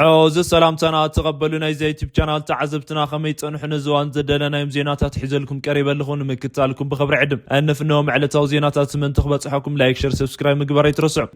ዐወዚ ሰላምታና ተቐበሉ። ናይዚ ዩቲብ ቻናል ተዓዘብትና ከመይ ጸንሑ? ነዚ እዋን ዘደለናዮም ዜናታት ሒዘልኩም ቀሪበ ኣለኹ። ንምክታልኩም ብኽብሪ ዕድም። እንፍንዎም ዕለታዊ ዜናታት ምእንቲ ክበጽሐኩም ላይክ፣ ሸር፣ ሰብስክራይብ ምግባር ኣይትረስዑ።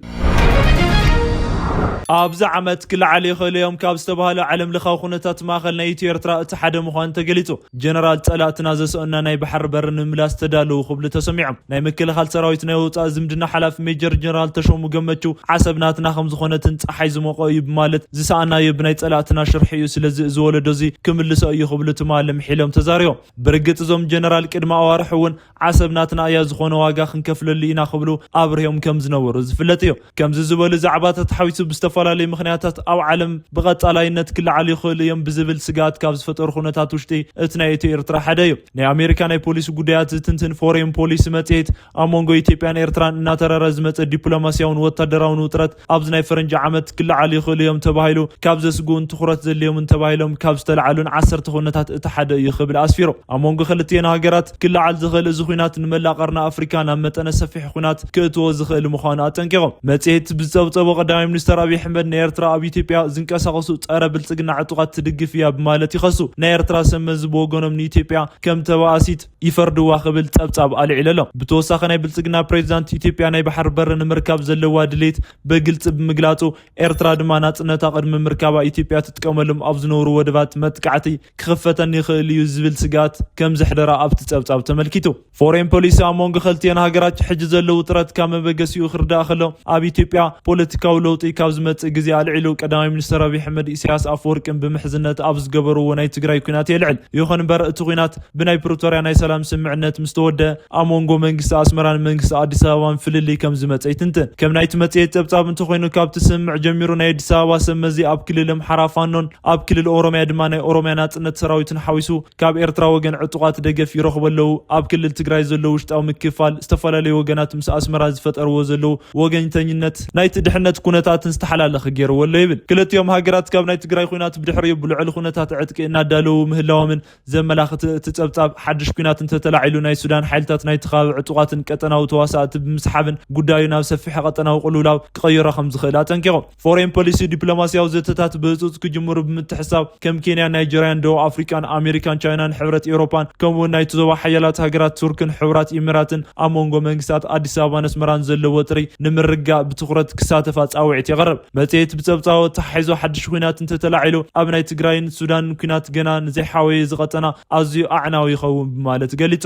ኣብዚ ዓመት ክለዓል ይኽእሉ እዮም ካብ ዝተባህሉ ዓለም ለኻዊ ኩነታት ማእኸል ናይ ኢትዮ ኤርትራ እቲ ሓደ ምዃኑ ተገሊጹ። ጀነራል ጸላእትና ዘስኦና ናይ ባሕሪ በር ንምምላስ ተዳለዉ ክብሉ ተሰሚዖም። ናይ ምክልኻል ሰራዊት ናይ ወጻኢ ዝምድና ሓላፊ ሜጀር ጀነራል ተሾሙ ገመቹ ዓሰብ ናትና ከም ዝኾነትን ጸሓይ ዝሞቆ እዩ ብማለት ዝሰኣናዮ ብናይ ጸላእትና ሽርሒ እዩ። ስለዚ እዚ ወለዶ እዚ ክምልሶ እዩ ክብሉ ትማሊ ምሒሎም ተዛሪቦም። ብርግጽ እዞም ጀነራል ቅድሚ ኣዋርሕ እውን ዓሰብ ናትና እያ ዝኾነ ዋጋ ክንከፍለሉ ኢና ክብሉ ኣብርሆም ከም ዝነበሩ ዝፍለጥ እዩ። ከምዚ ዝበሉ ዛዕባታት ተሓዊሱ ብዝተፈላለዩ ምኽንያታት ኣብ ዓለም ብቐጻላይነት ክለዓሉ ይኽእሉ እዮም ብዝብል ስግኣት ካብ ዝፈጠሩ ኩነታት ውሽጢ እቲ ናይ ኢትዮ ኤርትራ ሓደ እዩ። ናይ ኣሜሪካ ናይ ፖሊሲ ጉዳያት ዝትንትን ፎሬን ፖሊሲ መጽሔት ኣብ መንጎ ኢትዮጵያን ኤርትራን እናተረረ ዝመጸ ዲፕሎማሲያውን ወታደራውን ውጥረት ኣብዚ ናይ ፈረንጂ ዓመት ክለዓሉ ይኽእሉ እዮም ተባሂሉ ካብ ዘስግኡን ትኹረት ዘድልዮምን ተባሂሎም ካብ ዝተለዓሉን ዓሰርተ ኩነታት እቲ ሓደ እዩ ክብል ኣስፊሩ። ኣብ መንጎ ክልቲኤን ሃገራት ክለዓል ዝኽእል እዚ ኩናት ንመላእ ቀርኒ ኣፍሪካ ናብ መጠነ ሰፊሕ ኩናት ክእትዎ ዝኽእል ምዃኑ ኣጠንቂቖም። መጽሔት ብዝጸብጸቦ ቀዳማይ ሚኒስተር ኣብይ ኣሕመድ ንኤርትራ ኣብ ኢትዮጵያ ዝንቀሳቐሱ ጸረ ብልጽግና ዕጡቓት ትድግፍ እያ ብማለት ይኸሱ። ናይ ኤርትራ ሰመዚ ብወገኖም ንኢትዮጵያ ከም ተባኣሲት ይፈርድዋ ክብል ጸብጻብ ኣልዒሉ ኣሎ። ብተወሳኺ ናይ ብልጽግና ፕሬዚዳንት ኢትዮጵያ ናይ ባሕሪ በር ንምርካብ ዘለዋ ድሌት ብግልጺ ብምግላጹ ኤርትራ ድማ ናጽነታ ቅድሚ ምርካባ ኢትዮጵያ ትጥቀመሎም ኣብ ዝነበሩ ወደባት መጥቃዕቲ ክኽፈተኒ ይኽእል እዩ ዝብል ስግኣት ከም ዘሕደራ ኣብቲ ጸብጻብ ተመልኪቱ። ፎሬን ፖሊሲ ኣብ መንጎ ክልቲኤን ሃገራት ሕጂ ዘሎ ውጥረት ካብ መበገሲኡ ክርዳእ ከሎ ኣብ ኢትዮጵያ ፖለቲካዊ ለውጢ ካብ ዝመጽእ ግዜ ኣልዒሉ ቀዳማይ ሚኒስተር ኣብይ ኣሕመድ ኢሳያስ ኣፈወርቅን ብምሕዝነት ኣብ ዝገበርዎ ናይ ትግራይ ኩናት የልዕል። ይኹን እምበር እቲ ኩናት ብናይ ፕሪቶርያ ናይ ሰላም ስምምዕነት ምስ ተወደአ ኣብ መንጎ መንግስቲ ኣስመራን መንግስቲ ኣዲስ ኣበባን ፍልልይ ከም ዝመጸ ይትንትን። ከም ናይቲ መጽሔት ጸብጻብ እንተኾይኑ ካብቲ ስምምዕ ጀሚሩ ናይ ኣዲስ ኣበባ ሰብ መዚ ኣብ ክልል ኣምሓራ ፋኖን ኣብ ክልል ኦሮሚያ ድማ ናይ ኦሮሚያ ናጽነት ሰራዊትን ሓዊሱ ካብ ኤርትራ ወገን ዕጡቓት ደገፍ ይረኽቡ ኣለዉ። ኣብ ክልል ትግራይ ዘለዉ ውሽጣዊ ምክፋል ዝተፈላለዩ ወገናት ምስ ኣስመራ ዝፈጠርዎ ዘለዉ ወገኝተኝነት ናይቲ ድሕነት ኩነታትን ዝተሓላለኸ ገይርዎ ኣሎ ይብል። ክልቲኦም ሃገራት ካብ ናይ ትግራይ ኩናት ብድሕሪኡ ብልዑል ኩነታት ዕጥቂ እናዳለዉ ምህላዎምን ዘመላኽት እቲ ጸብጻብ ሓድሽ ኩናት እንተተላዒሉ ናይ ሱዳን ሓይልታት ናይቲ ከባቢ ዕጡቓትን ቀጠናዊ ተዋሳእቲ ብምስሓብን ጉዳዩ ናብ ሰፊሕ ቀጠናዊ ቅልውላው ክቐይሮ ከም ዝኽእል ኣጠንቂቑ። ፎሬን ፖሊሲ ዲፕሎማሲያዊ ዘተታት ብህጹጽ ክጅምሩ ብምትሕሳብ ከም ኬንያ፣ ናይጀርያን ደቡብ ኣፍሪቃን ኣሜሪካን ቻይናን ሕብረት ኤውሮፓን ከምኡውን ናይቲ ዞባ ሓያላት ሃገራት ቱርክን ሕቡራት ኢሚራትን ኣብ መንጎ መንግስታት ኣዲስ ኣበባን ኣስመራን ዘሎ ወጥሪ ንምርጋእ ብትኹረት ክሳተፋ ጻውዒት የቕርብ። መጽሔት ብጸብጻቡ ተሓሒዞ ሓድሽ ኩናት እንተተላዒሉ ኣብ ናይ ትግራይን ሱዳንን ኩናት ገና ንዘይሓወየ እዚ ቀጠና ኣዝዩ ኣዕናዊ ይኸውን ብማለት ገሊጹ።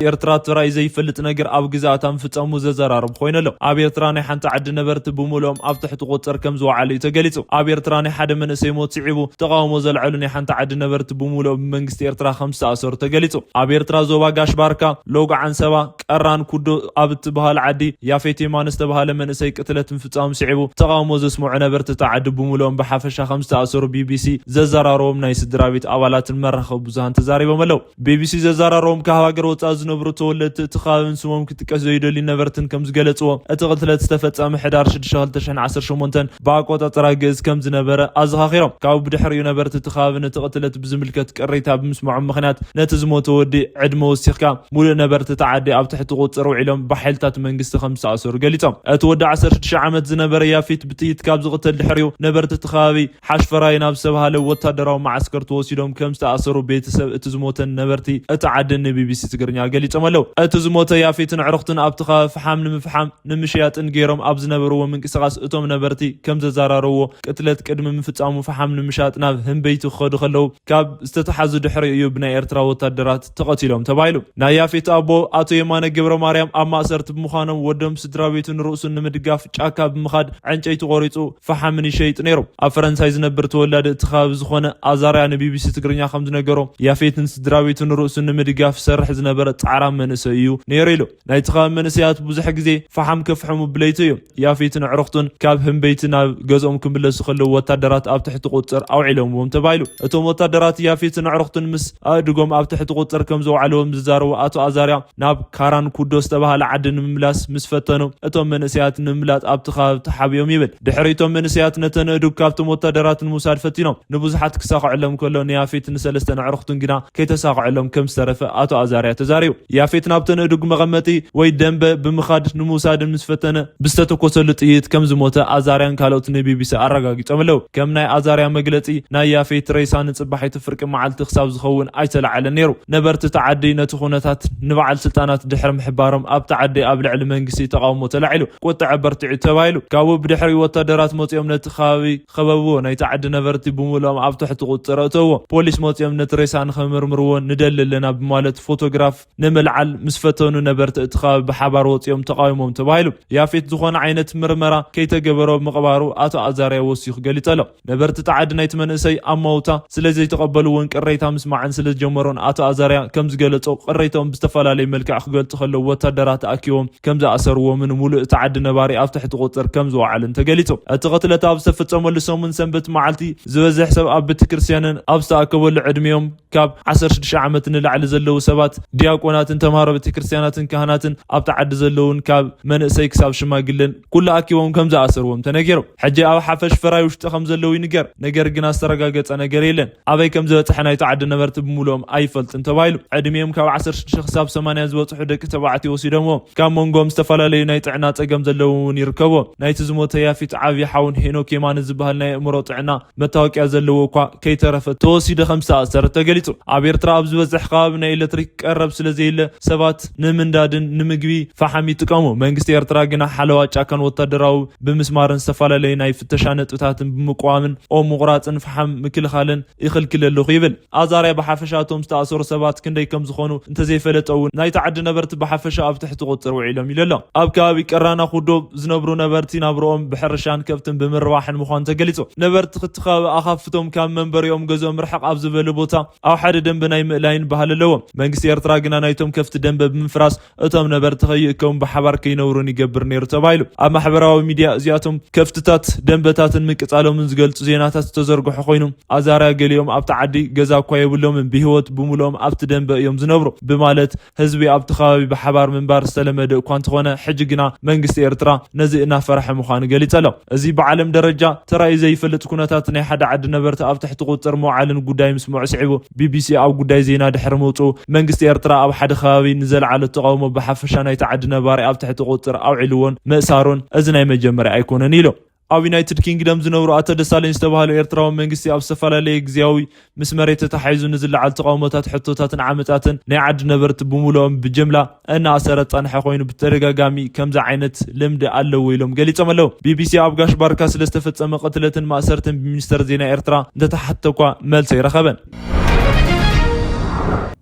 ኤርትራ ተራእዩ ዘይፈልጥ ነገር ኣብ ግዝኣታ ምፍጻሙ ዘዘራርብ ኮይኑ ኣሎ። ኣብ ኤርትራ ናይ ሓንቲ ዓዲ ነበርቲ ብምሉኦም ኣብ ትሕቲ ቁጽር ከም ዝወዓሉ እዩ ተገሊጹ። ኣብ ኤርትራ ናይ ሓደ መንእሰይ ሞት ስዒቡ ተቓውሞ ዘልዐሉ ናይ ሓንቲ ዓዲ ነበርቲ ብምሉኦም ብመንግስቲ ኤርትራ ከም ዝተኣሰሩ ተገሊጹ። ኣብ ኤርትራ ዞባ ጋሽ ባርካ፣ ሎጎ ዓንሰባ፣ ቀራን ኩዶ ኣብ እትበሃል ዓዲ ያፌት የማነ ዝተባሃለ መንእሰይ ቅትለት ምፍጻሙ ስዒቡ ተቓውሞ ዘስምዑ ነበርቲ እቲ ዓዲ ብምሉኦም ብሓፈሻ ከም ዝተኣሰሩ ቢቢሲ ዘዘራረቦም ናይ ስድራ ቤት ኣባላትን መራኸቢ ብዙሃን ተዛሪቦም ኣለዉ። ቢቢሲ ዘዘራረቦም ካብ ሃገር ወጻኢ ዝነብሩ ተወለድቲ እቲ ከባብን ስሞም ክጥቀስ ዘይደልዩ ነበርትን ከም ዝገለጽዎ፣ እቲ ቅትለት ዝተፈጸመ ሕዳር ሽዱሽተ ክልተ ሽሕን ዓሰርተ ሸሞንተን ብኣቆጻጽራ ግእዝ ከም ዝነበረ ኣዘኻኺሮም። ካብኡ ብድሕሪኡ ነበርቲ እቲ ከባቢ ነቲ ቅትለት ብዝምልከት ቅሬታ ብምስምዖም ምኽንያት ነቲ ዝሞተ ወዲ ዕድመ ወሲኽካ ሙሉእ ነበርቲ እቲ ዓዲ ኣብ ትሕቲ ቁጽር ውዒሎም ብሓይልታት መንግስቲ ከም ዝተኣሰሩ ገሊጾም። እቲ ወዲ ዓሰርተ ሽዱሽተ ዓመት ዝነበረ ያፊት ብጥይት ካብ ዝቕተል ድሕሪኡ ነበርቲ እቲ ከባቢ ሓሽፈራይ ናብ ዝተባሃለ ወታደራዊ መዓስከር ተወሲዶም ከም ዝተኣሰሩ ቤተሰብ እቲ ዝሞተን ነበርቲ እቲ ዓድን ንቢቢሲ ትግርኛ ገሊጾም ኣለዉ። እቲ ዝሞተ ያፌትን ኣዕሩኽቱን ኣብቲ ከባቢ ፈሓም ንምፍሓም ንምሽያጥን ገይሮም ኣብ ዝነበርዎ ምንቅስቓስ እቶም ነበርቲ ከም ዘዘራረብዎ ቅትለት ቅድሚ ምፍጻሙ ፈሓም ንምሻጥ ናብ ህንበይቲ ክኸዱ ከለዉ ካብ ዝተተሓዙ ድሕሪ እዩ ብናይ ኤርትራ ወታደራት ተቐቲሎም ተባሂሉ። ናይ ያፌት ኣቦ ኣቶ የማነ ገብረ ማርያም ኣብ ማእሰርቲ ብምዃኖም ወዶም ስድራ ቤቱን ርእሱን ንምድጋፍ ጫካ ብምኻድ ዕንጨይቲ ቆሪጹ ፈሓምን ይሸይጥ ነይሩ። ኣብ ፈረንሳይ ዝነብር ተወላዲ እቲ ከባቢ ዝኾነ ኣዛርያ ንቢቢሲ ትግርኛ ከም ዝነገሮ ያፌትን ስድራ ቤቱን ርእሱን ንምድጋፍ ዝሰርሕ ዝነበረ ጻዕራም መንእሰይ እዩ ነይሩ ኢሉ። ናይቲ ከባቢ መንእሰያት ብዙሕ ግዜ ፈሓም ከፍሕሙ ብለይቲ እዩ። ያፌትን ኣዕሩኽቱን ካብ ህንበይቲ ናብ ገዝኦም ክምለሱ ከለዉ ወታደራት ኣብ ትሕቲ ቁጽር ኣውዒሎምዎም ተባሂሉ። እቶም ወታደራት ያፌትን ኣዕሩኽቱን ምስ ኣእድጎም ኣብ ትሕቲ ቁጽር ከም ዘውዓልዎም ዝዛረቡ ኣቶ ኣዛርያ ናብ ካራን ኩዶ ዝተባህለ ዓዲ ንምምላስ ምስ ፈተኑ እቶም መንእሰያት ንምምላጥ ኣብቲ ከባቢ ተሓቢኦም ይብል። ድሕሪ እቶም መንእሰያት ነተን ኣእዱግ ካብቶም ወታደራት ንምውሳድ ፈቲኖም ንብዙሓት ክሳኽዐሎም ከሎ ንያፌት ንሰለስተን ኣዕሩኽቱን ግና ከይተሳኽዐሎም ከም ዝተረፈ ኣቶ ኣዛርያ ተዛሪቡ። ያፌት ናብተን እዱግ መቐመጢ ወይ ደንበ ብምኻድ ንምውሳድን ምስ ፈተነ ብዝተተኮሰሉ ጥይት ከም ዝሞተ ኣዛርያን ካልኦት ንቢቢሲ ኣረጋጊጾም ኣለዉ። ከም ናይ ኣዛርያ መግለጺ፣ ናይ ያፌት ሬሳ ንጽባሒቱ ፍርቂ መዓልቲ ክሳብ ዝኸውን ኣይተላዓለን ነይሩ። ነበርቲ እቲ ዓዲ ነቲ ኩነታት ንበዓል ስልጣናት ድሕሪ ምሕባሮም ኣብቲ ዓዲ ኣብ ልዕሊ መንግስቲ ተቓውሞ ተላዒሉ፣ ቁጥዐ በርቲዑ ተባሂሉ። ካብኡ ብድሕሪኡ ወታደራት መጺኦም ነቲ ከባቢ ከበብዎ፣ ናይቲ ዓዲ ነበርቲ ብምሉኦም ኣብ ትሕቲ ቁጽጥር ኣእተውዎ። ፖሊስ መጺኦም ነቲ ሬሳ ንኸመርምርዎ ንደሊ ኣለና ብማለት ፎቶግራፍ ንምልዓል ምስ ፈተኑ ነበርቲ እቲ ከባቢ ብሓባር ወጺኦም ተቓዊሞም ተባሂሉ። ያፌት ዝኾነ ዓይነት ምርመራ ከይተገበሮ ምቕባሩ ኣቶ ኣዛርያ ወሲኹ ገሊጹ ኣሎ። ነበርቲ እቲ ዓዲ ናይቲ መንእሰይ ኣማውታ ስለ ዘይተቐበልዎን ቅሬታ ምስማዕን ስለ ዝጀመሩን ኣቶ ኣዛርያ ከም ዝገለጾ ቅሬታኦም ብዝተፈላለየ መልክዕ ክገልጹ ከለዉ ወታደራት ተኣኪቦም ከም ዝኣሰርዎምን ሙሉእ እቲ ዓዲ ነባሪ ኣብ ትሕቲ ቁጽጥር ከም ዝወዓለን ተገሊጹ። እቲ ቅትለት ኣብ ዝተፈጸመሉ ሰሙን ሰንበት መዓልቲ ዝበዝሕ ሰብ ኣብ ቤተክርስትያንን ኣብ ዝተኣከበሉ ዕድሜኦም ካብ ዓሰርተ ሽዱሽተ ዓመት ንላዕሊ ዘለዉ ሰባት ዲያቆናትን ተምሃሮ ቤተክርስትያናትን ካህናትን ኣብቲ ዓዲ ዘለዉን ካብ መንእሰይ ክሳብ ሽማግለን ኩሉ ኣኪቦም ከም ዝኣሰርዎም ተነጊሩ። ሕጂ ኣብ ሓፈሽ ፈራይ ውሽጢ ከም ዘለዉ ይንገር፣ ነገር ግን ዝተረጋገጸ ነገር የለን። ኣበይ ከም ዝበጽሐ ናይቲ ዓዲ ነበርቲ ብምሉኦም ኣይፈልጥን ተባሂሉ። ዕድሜኦም ካብ ዓሰርተ ሽዱሽተ ክሳብ ሰማንያ ዝበጽሑ ደቂ ተባዕትዮ ወሲዶምዎ። ካብ መንጎም ዝተፈላለዩ ናይ ጥዕና ጸገም ዘለዎም እውን ይርከቦ። ናይቲ ዝሞተ ያፊት ዓብዪ ሓውን ሄኖክ የማነ ዝበሃል ናይ ኣእምሮ ጥዕና መታወቂያ ዘለዎ እኳ ከይተረፈ ተወሲደ ከም ዝተኣሰረ ተገሊጹ። ኣብ ኤርትራ ኣብ ዝበዝሕ ከባቢ ናይ ኤሌክትሪክ ቀረብ ስለ ዘየለ ሰባት ንምንዳድን ንምግቢ ፈሓም ይጥቀሙ። መንግስቲ ኤርትራ ግና ሓለዋ ጫካን ወታደራዊ ብምስማርን ዝተፈላለዩ ናይ ፍተሻ ነጥብታትን ብምቅዋምን ኦም ምቑራጽን ፈሓም ምክልኻልን ይኽልክል ኣለኹ ይብል። ኣዛርያ ብሓፈሻ እቶም ዝተኣሰሩ ሰባት ክንደይ ከም ዝኾኑ እንተዘይፈለጠ እውን ናይቲ ዓዲ ነበርቲ ብሓፈሻ ኣብ ትሕቲ ቁጽጥር ውዒሎም ኢሉ ኣሎ። ኣብ ከባቢ ቀራና ኩዶ ዝነብሩ ነበርቲ ናብርኦም ብሕርሻን ከብትን ብምርባሕን ምዃኑ ተገሊጹ። ነበርቲ ክቲ ከባቢ ኣኻፍቶም ካብ መንበሪኦም ገዝኦም ርሕቕ ኣብ ዝበለ ቦታ ኣብ ሓደ ደንበ ናይ ምእላይን ባህሊ ኣለዎም። መንግስቲ ኤርትራ ግና ናይቶም ከፍቲ ደንበ ብምፍራስ እቶም ነበርቲ ከይእከቡን ብሓባር ከይነብሩን ይገብር ነይሩ ተባሂሉ። ኣብ ማሕበራዊ ሚድያ እዚኣቶም ከፍትታት ደንበታትን ምቅጻሎምን ዝገልጹ ዜናታት ዝተዘርግሑ ኮይኑ፣ ኣዛርያ ገሊኦም ኣብቲ ዓዲ ገዛ እኳ የብሎምን፣ ብህይወት ብምሉኦም ኣብቲ ደንበ እዮም ዝነብሩ ብማለት ህዝቢ ኣብቲ ከባቢ ብሓባር ምንባር ዝተለመደ እኳ እንተኾነ፣ ሕጂ ግና መንግስቲ ኤርትራ ነዚ እናፈርሐ ምዃኑ ገሊጹ ኣሎ። እዚ ብዓለም ደረጃ ተራእዩ ዘይፈልጥ ኩነታት ናይ ሓደ ዓዲ ነበርቲ ኣብ ትሕቲ ቁጽጥር ምውዓልን ጉዳይ ምስምዑ ስዒቡ፣ ቢቢሲ ኣብ ጉዳይ ዜና ድሕሪ ምውጽኡ፣ መንግስቲ ኤርትራ ኣብ ሓደ ከባቢ ንዘልዓሎ ተቓውሞ ብሓፈሻ ናይቲ ዓዲ ነባሪ ኣብ ትሕቲ ቁጽጥር ኣውዒልዎን ምእሳሩን እዚ ናይ መጀመርያ ኣይኮነን ኢሉ። ኣብ ዩናይትድ ኪንግደም ዝነብሩ ኣቶ ደሳለኝ ዝተባህሉ ኤርትራዊ መንግስቲ ኣብ ዝተፈላለየ ግዝያዊ ምስ መሬት ተታሒዙ ንዝለዓል ተቓውሞታት፣ ሕቶታትን ዓመጻትን ናይ ዓዲ ነበርቲ ብምሉኦም ብጅምላ እናኣሰረ ዝጸንሐ ኮይኑ ብተደጋጋሚ ከምዚ ዓይነት ልምዲ ኣለዎ ኢሎም ገሊጾም ኣለዉ። ቢቢሲ ኣብ ጋሽ ባርካ ስለ ዝተፈጸመ ቅትለትን ማእሰርትን ብሚኒስተር ዜና ኤርትራ እንተተሓተተ እኳ መልሲ ኣይረኸበን።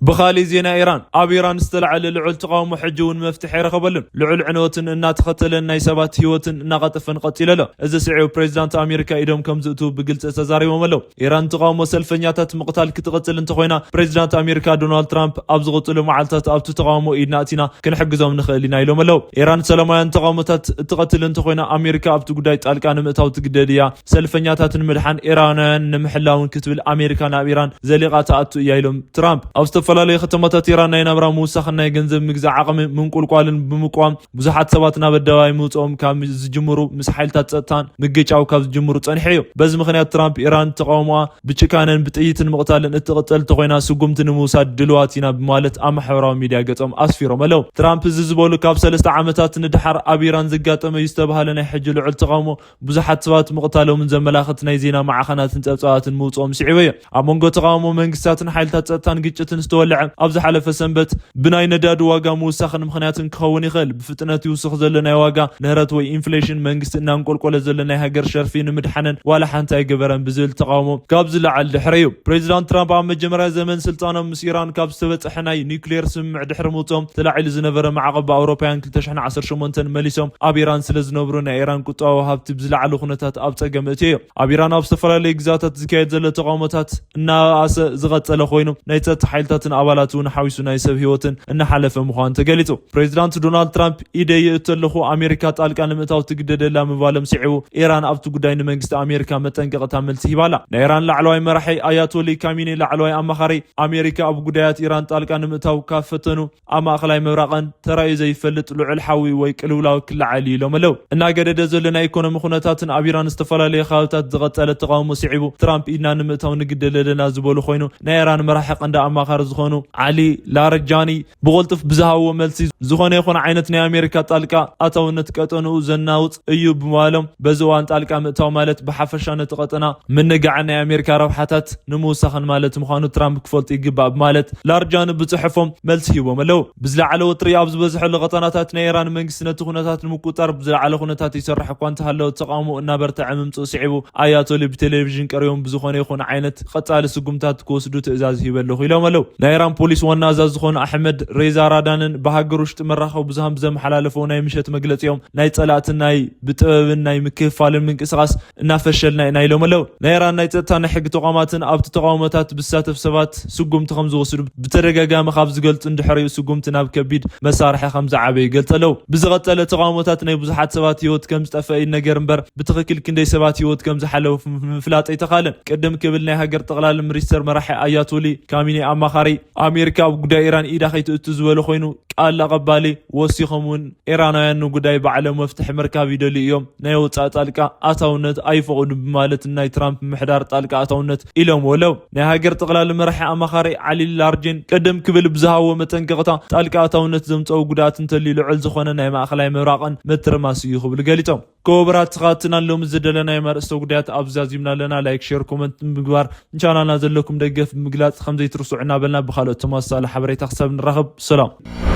ብኻሊእ ዜና ኢራን፣ ኣብ ኢራን ዝተላዕለ ልዑል ተቓውሞ ሕጂ እውን መፍትሒ ኣይረኸበሉን። ልዑል ዕንወትን እናተኸተለን ናይ ሰባት ህይወትን እናቐጠፈን ቀጺሉ ኣሎ። እዚ ስዒቡ ፕሬዚዳንት ኣሜሪካ ኢዶም ከም ዝእትዉ ብግልጺ ተዛሪቦም ኣለዉ። ኢራን ተቓውሞ ሰልፈኛታት ምቕታል ክትቕጽል እንተኾይና፣ ፕሬዚዳንት ኣሜሪካ ዶናልድ ትራምፕ ኣብ ዝቕጽሉ መዓልታት ኣብቲ ተቓውሞ ኢድና ኣቲና ክንሕግዞም ንኽእል ኢና ኢሎም ኣለዉ። ኢራን ሰላማውያን ተቓውሞታት እትቐትል እንተኾይና፣ ኣሜሪካ ኣብቲ ጉዳይ ጣልቃ ንምእታው ትግደድ እያ። ሰልፈኛታትን ምድሓን ኢራናውያን ንምሕላውን ክትብል ኣሜሪካ ናብ ኢራን ዘሊቓ ትኣቱ እያ ኢሎም ትራምፕ። ኣብ ዝተፈላለዩ ከተማታት ኢራን ናይ ናብራ ምውሳኽን ናይ ገንዘብ ምግዛእ ዓቕሚ ምንቁልቋልን ብምቅዋም ብዙሓት ሰባት ናብ ኣደባባይ ምውፅኦም ካብ ዝጅምሩ ምስ ሓይልታት ጸጥታን ምግጫው ካብ ዝጅምሩ ጸኒሑ እዩ። በዚ ምኽንያት ትራምፕ ኢራን ተቃውሞኣ ብጭካነን ብጥይትን ምቕታልን እትቕጽል እንተኾይና ስጉምቲ ንምውሳድ ድልዋት ኢና ብማለት ኣብ ማሕበራዊ ሚድያ ገጾም ኣስፊሮም ኣለዉ። ትራምፕ እዚ ዝበሉ ካብ ሰለስተ ዓመታት ንድሓር ኣብ ኢራን ዘጋጠመ እዩ ዝተባህለ ናይ ሕጂ ልዑል ተቃውሞ ብዙሓት ሰባት ምቕታሎምን ዘመላኽት ናይ ዜና ማዕኸናትን ጸብጻባትን ምውጽኦም ስዒቡ እዩ። ኣብ መንጎ ተቓውሞ መንግስታትን ሓይልታት ጸጥታን ግጭትን ዝተወልዐ ኣብ ዝሓለፈ ሰንበት ብናይ ነዳዲ ዋጋ ምውሳኽን ምኽንያትን ክኸውን ይኽእል። ብፍጥነት ይውስኽ ዘሎ ናይ ዋጋ ንህረት ወይ ኢንፍሌሽን መንግስቲ እናንቆልቆለ ዘሎ ናይ ሃገር ሸርፊ ንምድሓንን ዋላ ሓንቲ ኣይገበረን ብዝብል ተቓውሞ ካብ ዝለዓል ድሕሪ እዩ። ፕሬዚዳንት ትራምፕ ኣብ መጀመርያ ዘመን ስልጣኖም ምስ ኢራን ካብ ዝተበጽሐ ናይ ኒውክሌር ስምምዕ ድሕሪ ምውጽኦም ተላዒሉ ዝነበረ ማዕቐብ ብኣውሮፓውያን ክልተ ሽሕን ዓሰርተ ሸሞንተን መሊሶም ኣብ ኢራን ስለ ዝነብሩ ናይ ኢራን ቁጠባዊ ሃብቲ ብዝለዓለ ኩነታት ኣብ ጸገም እትዮ እዩ። ኣብ ኢራን ኣብ ዝተፈላለዩ ግዛታት ዝካየድ ዘሎ ተቃውሞታት እናበኣሰ ዝቐጸለ ኮይኑ ናይ ጸጥታ ሓይልታትን ኣባላት እውን ሓዊሱ ናይ ሰብ ህይወትን እናሓለፈ ምዃኑ ተገሊጹ። ፕሬዚዳንት ዶናልድ ትራምፕ ኢደይ ይእቱ ኣለኹ ኣሜሪካ ጣልቃ ንምእታው ትግደደላ ምባሎም ስዒቡ ኢራን ኣብቲ ጉዳይ ንመንግስቲ ኣሜሪካ መጠንቀቕታ መልሲ ሂባላ። ናይ ኢራን ላዕለዋይ መራሒ ኣያቶሊ ካሚኒ ላዕለዋይ ኣማኻሪ ኣሜሪካ ኣብ ጉዳያት ኢራን ጣልቃ ንምእታው ካብ ፈተኑ ኣብ ማእኸላይ ምብራቕን ተራእዩ ዘይፈልጥ ልዑል ሓዊ ወይ ቅልውላው ክለዓል እዩ ኢሎም ኣለዉ። እናገደደ ዘሎ ናይ ኢኮኖሚ ኩነታትን ኣብ ኢራን ዝተፈላለዩ ከባብታት ዝቐጸለ ተቃውሞ ስዒቡ ትራምፕ ኢድና ንምእታው ንግደድ ኣለና ዝበሉ ኮይኑ ናይ ኢራን መራሒ ቀንዲ ኣማ ኣማኻሪ ዝኾኑ ዓሊ ላረጃኒ ብቕልጡፍ ብዝሃብዎ መልሲ፣ ዝኾነ ይኹን ዓይነት ናይ ኣሜሪካ ጣልቃ ኣታውነት ቀጠንኡ ዘናውጽ እዩ ብምባሎም፣ በዚ እዋን ጣልቃ ምእታው ማለት ብሓፈሻ ነቲ ቀጠና ምንጋዕን ናይ ኣሜሪካ ረብሓታት ንምውሳኽን ማለት ምዃኑ ትራምፕ ክፈልጡ ይግባእ ብማለት ላርጃኒ ብጽሑፎም መልሲ ሂቦም ኣለዉ። ብዝለዓለ ወጥሪ ኣብ ዝበዝሐሉ ቀጠናታት ናይ ኢራን መንግስቲ ነቲ ኩነታት ንምቁጽጻር ብዝለዓለ ኩነታት ይሰርሕ እኳ እንተሃለወ፣ ተቓውሞ እናበርትዐ ምምጽኡ ስዒቡ ኣያቶሊ ብቴሌቪዥን ቀሪቦም ብዝኾነ ይኹን ዓይነት ቀጻሊ ስጉምታት ክወስዱ ትእዛዝ ሂበ ኣለኹ ኢሎም ኣለዉ። ናይ ኢራን ፖሊስ ዋና ኣዛዚ ዝኾኑ ኣሕመድ ሬዛ ራዳንን ብሃገር ውሽጢ መራኸቢ ብዙሃን ብዘመሓላለፈው ናይ ምሸት መግለጺኦም ናይ ጸላእትን ናይ ብጥበብን ናይ ምክፍፋልን ምንቅስቓስ እናፈሸልና ኢና ኢሎም ኣለዉ። ናይ ኢራን ናይ ጸጥታ ናይ ሕጊ ተቋማትን ኣብቲ ተቓውሞታት ብዝሳተፍ ሰባት ስጉምቲ ከም ዝወስዱ ብተደጋጋሚ ካብ ዝገልጹ እንድሕሪኡ ስጉምቲ ናብ ከቢድ መሳርሒ ከም ዝዓበዩ ይገልጹ ኣለዉ። ብዝቐጸለ ተቓውሞታት ናይ ብዙሓት ሰባት ህይወት ከም ዝጠፍአ ይነገር እምበር ብትኽክል ክንደይ ሰባት ህይወት ከም ዝሓለፉ ምፍላጥ ኣይተኻለን። ቅድም ክብል ናይ ሃገር ጠቕላሊ ሚኒስተር መራሒ ኣያቶሊ ካሚኒ ኣማኻሪ ኣሜሪካ ኣብ ጉዳይ ኢራን ኢዳ ከይትእቱ ዝበለ ኮይኑ ቃል ኣቐባሊ ወሲኾም እውን ኢራናውያን ንጉዳይ ባዕሎም መፍትሒ ምርካብ ይደልዩ እዮም፣ ናይ ወጻኢ ጣልቃ ኣታውነት ኣይፈቕዱ ብማለት ናይ ትራምፕ ምሕዳር ጣልቃ ኣታውነት ኢሎም ወለው። ናይ ሃገር ጠቕላሊ መራሒ ኣማኻሪ ዓሊ ላርጄን ቅድም ክብል ብዝሃቦ መጠንቀቕታ ጣልቃ ኣታውነት ዘምፀኦ ጉድኣት እንተልዩ ልዑል ዝኾነ ናይ ማእኸላይ ምብራቕን ምትርማስ እዩ ክብሉ ገሊፆም። ክቡራት ተኸታተልትና ሎሚ ዝደለናዮም ኣርእስተ ጉዳያት ኣብዚ ዛዚምና ኣለና። ላይክ፣ ሼር፣ ኮመንት ብምግባር ንቻናልና ዘለኩም ደገፍ ብምግላፅ ከም ዘይትርስዑ እናበልና ብካልኦት ተመሳሳሊ ሓበሬታ ክሳብ ንራኸብ ሰላም።